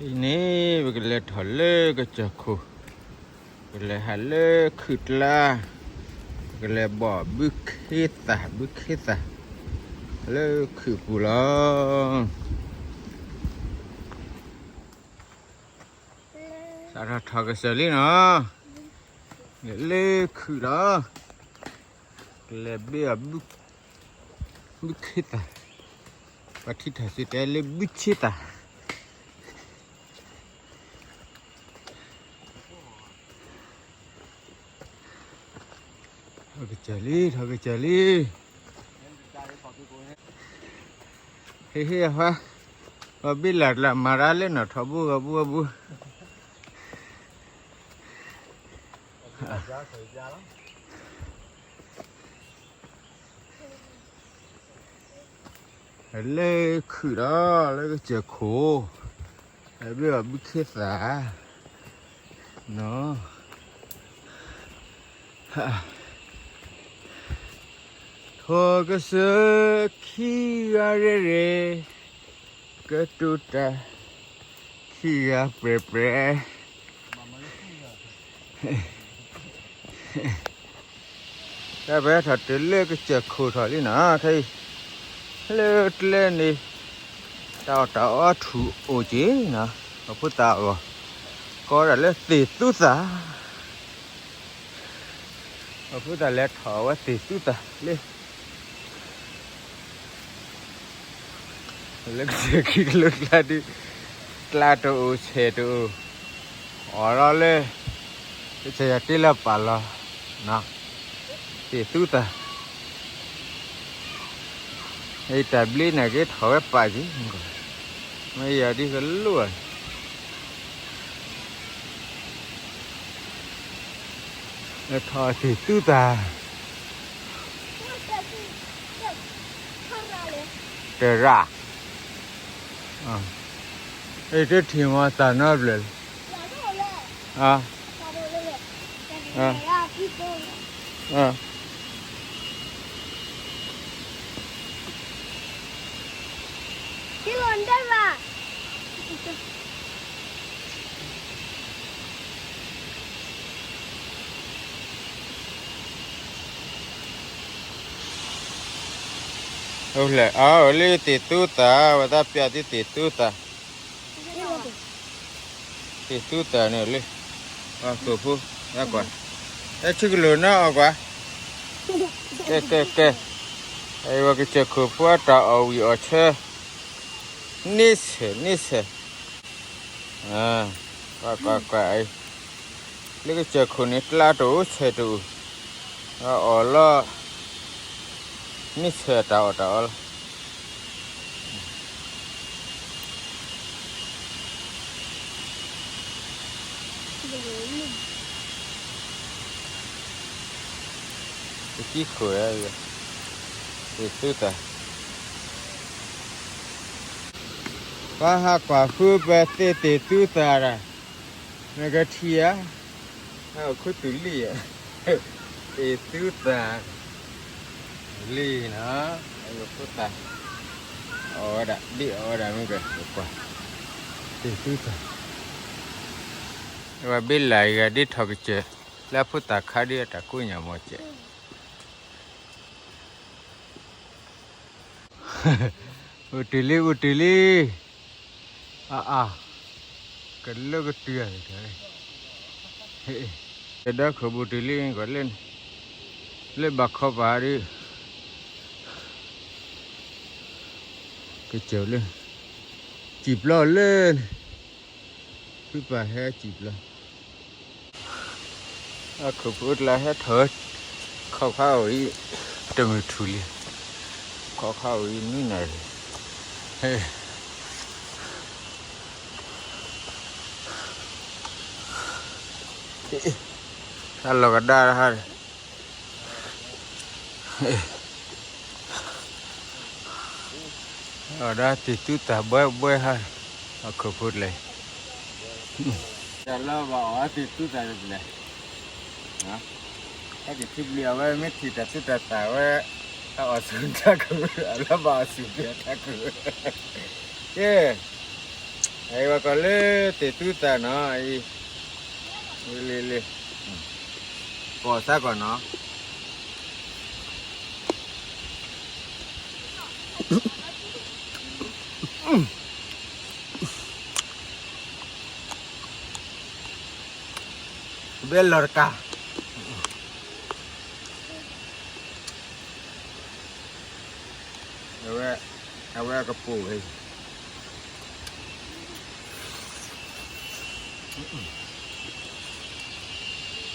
အံၤန့ၣ် ပကလဲၤထီၣ်လၢကစၢၢ်ခိၣ်, ပကလဲၤဟးလၢခုၣ်ကျါ, ပကလဲၤဘီၣ်ဘုခ့သၣ်, ဘုခ့သၣ်, လၢခုၣ်ပူၤလီၤ. စးထီၣ်ထီၣ်ကစၢၢ်လံနီၤ, လၢခုၣ်လီၤ, ကလဲၤဘ့ၣ်အီၤ ဘုခ့သၣ်, ပှၤထံထီၣ်စုတဲလၢဘုခ့သၣ်. ထီၣ်ကစၢၢ်လံ, ထီၣ်ကစၢၢ်လံ. ဟ့ၣ်ဟ့ၣ်အဖါ, ပဘ့ၣ်လၢ်ကျါမၤရါလၢနီၢ်ထီဘိဂီၤဘိဂီၤဘိ. လၢခုၣ်ဒီး လၢကစၢၢ်ခိၣ်, လၢဘ့ၣ်အီၤဘုခ့သၣ်နီၤ. ထီၣ်ကစၢၢ်ခံဂၤရဲၣ်ရဲၣ်, ကတိၤတၢ်ခံဂၤပြဲၤပြဲၤ. တၢ်ပဟဲထီၣ်တုၤလၢကစၢၢ်ခိၣ်ထီၣ်လံနီၤ, ခဲအံၤ လၢကျဲန့ၣ် တၢ်အီၣ်တၢ်အီထူၣ်အိၣ်က့ၤနီၤ, ပှၤဖိသၣ်အဂီၢ်, ကိးဒၣ်လၢသ့ၣ်သူသၣ်, ပှၤဖိသၣ်လဲၤထီၣ်ဝဲသ့ၣ်သူသၣ်လၢ လၢကစၢၢ်ခံကလိကျါဒုး, ကျါတအိၣ်ဆဲးတအိၣ်, အီၣ်လီၤလၢ ကစၢ်ယွၤတ့လၢပာ်လီၤ, သ့ၣ်သူသၣ်, အတၢ်ဘျ့န့ၣ်က့ၤထီၣ်ဝဲပာ်က့ၤ, မ့ၢ်ယၤဒ်ကလိၣ်ဧါ. ထီၣ်သ့ၣ်သူသၣ်, တရၣ်, တထံၣ်မၤသၣ်နီတဘျီလၢၤ, အလၢသ့ၣ်သူသၣ်, ဝဲသးပျးသုသ့ၣ်သူသၣ်, သ့ၣ်သူသၣ်န့ၣ်လၢ, ကိၣ်ဖိ, ကွၢ်, ဟဲဆူကလိာ်နီၤအီၣ်ကွၢ်, ကဲကဲကဲ, အဝဲကစၢၢ်ခိၣ်ဖိအတၢ်အီၣ်ဝံၣ်အီၣ်ဆၢ, န့ဆၢၣ်န့ဆၢၣ် ကွၢ်ကွၢ်ကွၢ်, လၢကစၢၢ်ခိၣ်န့ၣ် ကျါတအိၣ်ဆဲးတအိၣ်, အီၣ်လီၤ, န့ဆၢၣ်တၢ်အီၣ်တၢ်အီလီၤ. ပကံၢ်ခိၣ်, သ့ၣ်သူသၣ်, ပှၤဟးကွၢ်ဃုပသ့ၣ်သ့ၣ်သူသၣ်တၢ်, နကထံၣ်ဧါ, ဟဲအိၣ်ခူသူၣ်လံဧါ, သ့ၣ်သူသၣ်လံနီၤ, အဖိသၣ်, အီၣ်ဝဲဒၣ် ဒ်အီၣ်ဝဲဒၣ်မ့ၢ်ကကွၢ်, သ့ၣ်သူသၣ်, အဝဲဘ့ၣ်လၢ်အံၤဂၤဒ်ထီၣ်ကစၢၢ်, လၢအဖိသၣ်ခါဒ်အတၢ်ကိးညၣ်မီၢ်စဲး အိၣ်တုၤလံ အိၣ်တုၤလံ, အါအါ, ကလၢကတုၤ, ကဒါခိၣ်ဘူးတုၤလံ, လၢဘၣ်ခီပၤဒ်, ကစၢၢ်လၢ, စံၣ်ပျီလၢန့ၣ်, ဖုပာ်ဟဲစံၣ်ပျီ အခိၣ်ဖိတလါဟဲထီၣ်, ခီၣ်ခါအိၣ်အံၤ, တမုၢ်ထူၣ်လံ, ခီၣ်ခါအိၣ်အံၤနွံနၣ်ရံၣ်, တၢ်လီၢ်ကဒါတဟါ, အီၣ်ဒၣ်သ့ၣ်သူသၣ်ဘှဲဘှဲဟါ, အခိၣ်ဖိတလဲၣ်, တၢ်လီၢ်ဘၣ်အီၣ်သ့ၣ်သူသၣ်တလဲၣ်, ဟဲက့ၤထံပျံၤအဝဲမ့ၢ်ထံၣ်တၢ်သူတၢ်သၣ်ဝဲ, အီၣ်ဆူၣ်တၢ်ကရၢ, အလီၢ်ဘၣ်အီၣ်ဆူၣ်ပျံၤတၢ်ကရၢ, ကဲ အဝဲကီးလၢတ့ၢ်သူသးနီၤ, အံၤ, လံၤလံၤ, ကီၢ်စၢ်ကီၢ်နီၤ, ဘဲလီၤတကး အဝဲ, အဝဲကပူၤ, လံ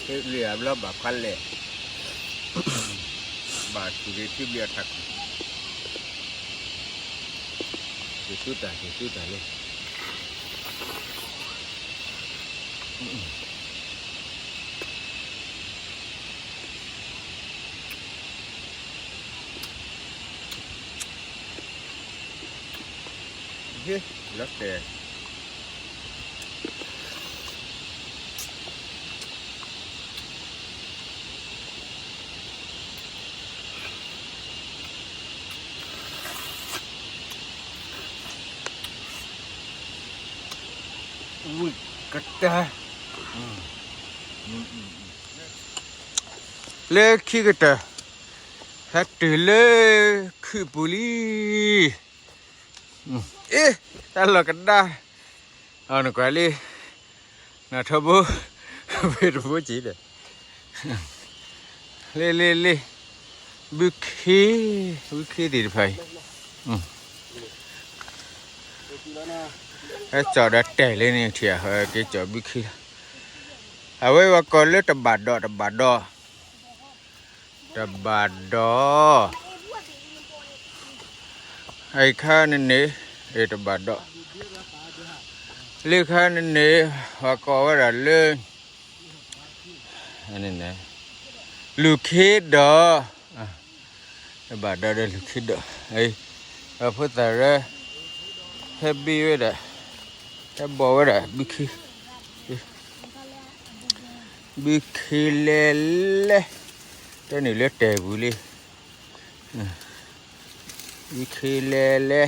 ာ်အဘျီဘၣ်ခွါလဲၣ်, ဘၣ်ထံၣ်ဂ့ၤထံၣ်ဘျီအထးခိၣ်, တ့ၢ်သူတၢ် တ့ၢ်သူတၢ်လၢ လီၤတဲာ်, ဝံၣ်ကတၢၢ်, လၢခံကတၢၢ်, ဟဲတုၤလၢခုၣ်ပူၤလံ, အ့, တၢ်လီၢ်ကဒါ, နကွၢ်လံ, နထီဘိ, ဝ့ၢ်တဘိက့ၤဒီး, လ့လ့လ့, ဘုခ့, ဘုခ့သ့ၣ်တဖၣ်အံၤ, ဟဲကၠီၣ်ဒီးတဲာ်လံန့ၣ်ထံၣ်, ဟဲက့ၤကၠီၣ်ဘုခ့လီၤ, အဝဲဝဲကီးလၢတဘၣ်ဒီး တဘၣ်ဒီး တဘၣ်ဒီး, အံၤခါန့ၣ်န့ၣ်, အ့ၣ် တဘၣ်ဒီး, လၢခါန့ၣ်န့ၣ်, ပှၤကိးဝဲဒၣ်လၢ လူၢ်ခ့ဒီး, တဘၣ်ဒီးဒီးလူၢ်ခ့ဒီး, ပှၤဖိသၣ်ရၢ, ဟဲဘ့ဝဲဒၣ်, ဟဲဘီၣ်ဝဲဒၣ် ဘုခ့, ဘုခ့လဲၤလဲၤ, တၢ်န့ၣ်လၢတဲာ်ပူၤလံ, ဘုခ့လဲၤလဲၤ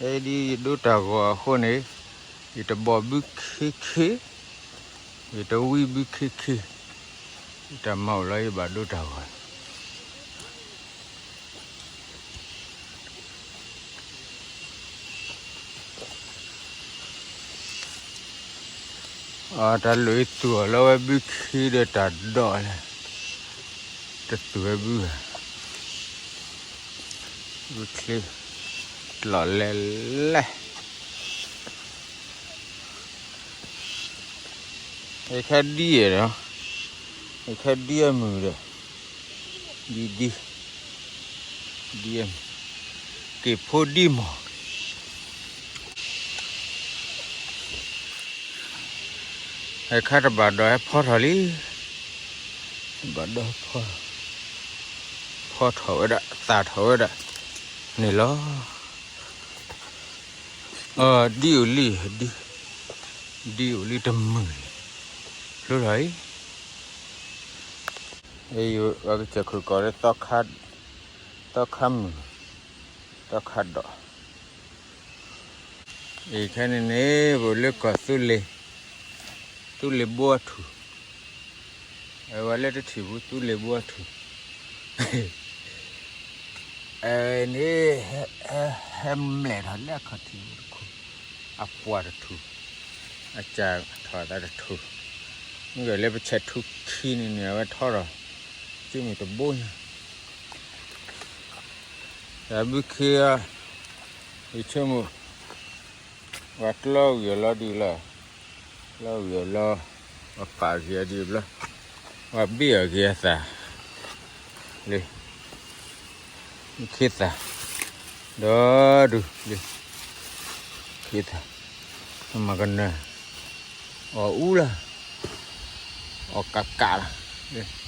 ဒ်ယဒိတၢ်ဂီၤအဃိန့ၣ်, ယတဘီၣ်ဘုခ့ခ့, ယတဝံဘုခ့ခ့, ယတၢ်မၤအိၣ်လီၤ ယဘၣ်ဒိတၢ်ဂီၤ အတၢ်လိၣ်အံၤသူၣ်အီၤလၢဝဲဘုခ့ဒီးတၢ်ဒိးလဲၣ်, တသူၣ်ဝဲဘု, ဘုခ့, လီၤလဲၤလဲၤ, အခါဒ်အံၤဒီး, အခါဒ်အမုၢ်ဒီး, ဒ်ဒ် ဒ်အမုၢ်, က့ၤဖိဒ်မး အခါတဘၣ်ဒီးဟဲဖီထီၣ်လံ, ဘၣ်ဒီးဖီ, ဖီထီၣ်ဝဲဒၣ် သၣ်ထီၣ်ဝဲဒၣ်န့ၣ်လီၤ. ဒ်အိၣ်လံ, ဒ်အိၣ်လံတမုာ်လံ, ဖျိထီၣ်အံၤ, ပှၤကစၢၢ်ခိၣ်ကိးလၢ သီခါမုၢ်, သီခါဒီး အံၤခဲန့ၣ်န့ၣ် ပအိၣ်လၢကီၢ်သူလ့ၤ, သူလ့ၤဘိအထူၣ်, အဝဲလၢတထံၣ်ပူၤ သူလ့ၤဘိအထူၣ်, အန့ၣ် ဟဲမဲာ်ထီၣ်လၢအခီၣ်ထံးတထူၣ်, အပှၢ်တထူၣ်, အစၢ်ထီၣ်အသးတထူၣ်, မ့ၢ်ဂ့ၤလၢပဆဲးထူခံန့ၣ်န့ၣ် အဝဲထီထီၣ်, က့မုၢ်တဘိညါ တၢ်ဘုခ့ဧါ, ယဆိကမိၣ်, ပှၤကျီဂံၢ်အလီၤဒ်လဲၣ်, ကျီဂံၢ်အလီၤ, ပှၤပာ်ဂံၢ်အဒ်ဘျီ, ပှၤဘ့ၣ်အဂ့ၤအသး, လၢ, ဘုခ့သၣ်, ဒီဒူၣ်လၢ, ဘုခ့သၣ်, မၤကနၢၤ, အီၣ်အူလၢ, အီၣ်ကးကးလၢ, လၢ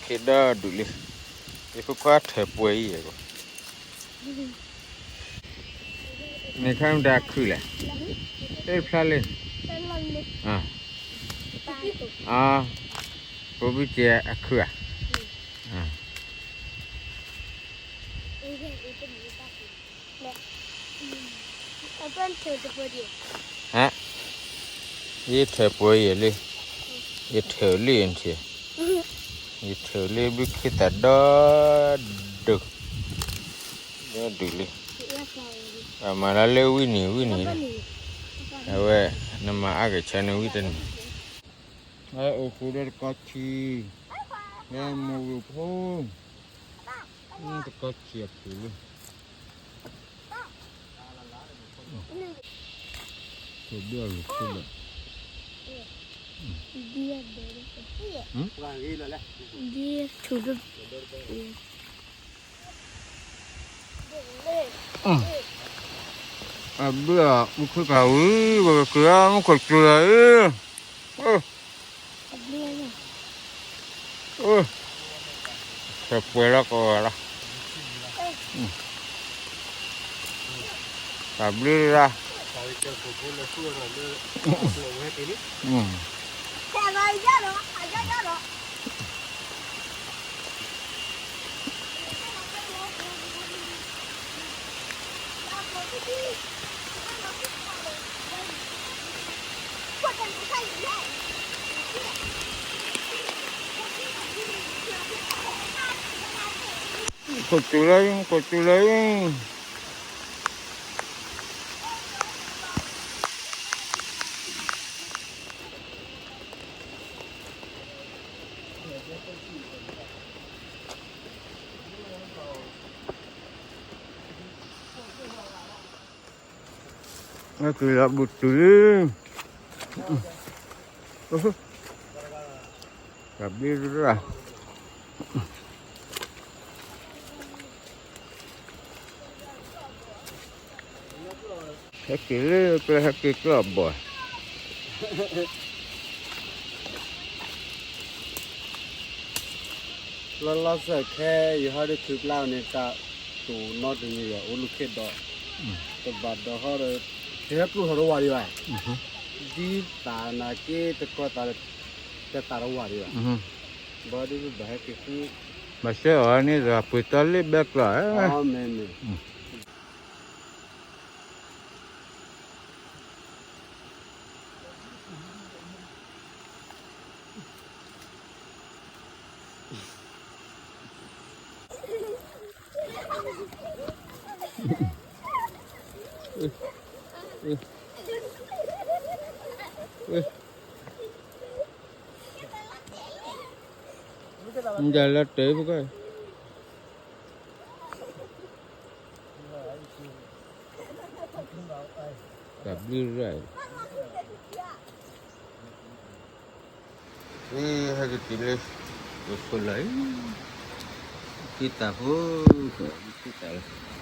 က့ၤဒီဒူၣ်လံ, ယဖိခွါထၢၣ်ပှဲၤအံၤယဲၢ်ဘၣ်, န့ၣ်ခါမတၤခုၣ်လဲၣ်, အ့ၣ်ဖျါလံ, အါ, ဖိဘုကဲအခုၣ်ဧါ, ဟါ, ယထၢၣ်ပှဲၤယဲၢ်လံ, ယထၢၣ်လံနထံၣ်, ယထၢၣ်လံဘုခ့သၣ်ဒီဒူၣ်, ဒီဒူၣ်လံ, အမၤလၢလၢဝံနံၤဝံနံၤ, အဝဲ, နမၤအါကဆၢန့ၣ်ဝံတနံၤ, အိၣ်ဃုာ်ဒီးတကီၢ်ဆံ, လၢမိၢ်ဂုၢ်ဖိ, တကီၢ်ဆံအပူၤလံ ထိၣ်ဒိၣ်အလူၤခိၣ်ဒီး, ဒ်ထိၣ်ဒိၣ်, အဘုအူခုကဝံၤ, ကက့ၤမူခိၣ်စူၤလီၤအံၤ, ထၢၣ်ပှဲၤလီၤကဝီၤလီၤ, တၢ်ဘျုးတဂၤ ခိၣ်စူၤလၢ, ခိၣ်စူၤလၢ, ကလီၤဘူးတုၤလံ, တၢ်ဘျုးရၣ် ဟဲက့ၤလၢကျဲ ဟဲက့ၤကျီၢ်ဘီၣ်, လီၤလီၤဆၢၣ်ခဲ ယဟီဒုးခုၣ်ပျၢ်န့ၣ် တၢ်တိၢ်နီတမံၤဒီး အိၣ်လူၤခ့ဒီး, တဘၣ်ဒီးဟီဒီး, တဟဲကျိၣ်ထီၣ်တဝၤဒံးဘၣ်, ဒ်သးနာ်က့ တကီၢ်သး, တသးတဝၤဒံးဘၣ်, ဘၣ်ဒုးဘၣ်ဟဲက့ၤဃု, ဘၣ်ဆှၢအီၤန့ၣ်ဒီး ပှ့ၤတီလၢဘဲကျီၢ်, မ့ၢ်မ့ၢ် မ့ၢ်လၢတဲပက, တၢ်ဘျုးရၣ်, အ့ ဟဲက့ၤတုၤလၢ, ယခိၣ်လၢအံၤ, က့ၤတၢ်ဖိ, က့ၤတၢ်လၢ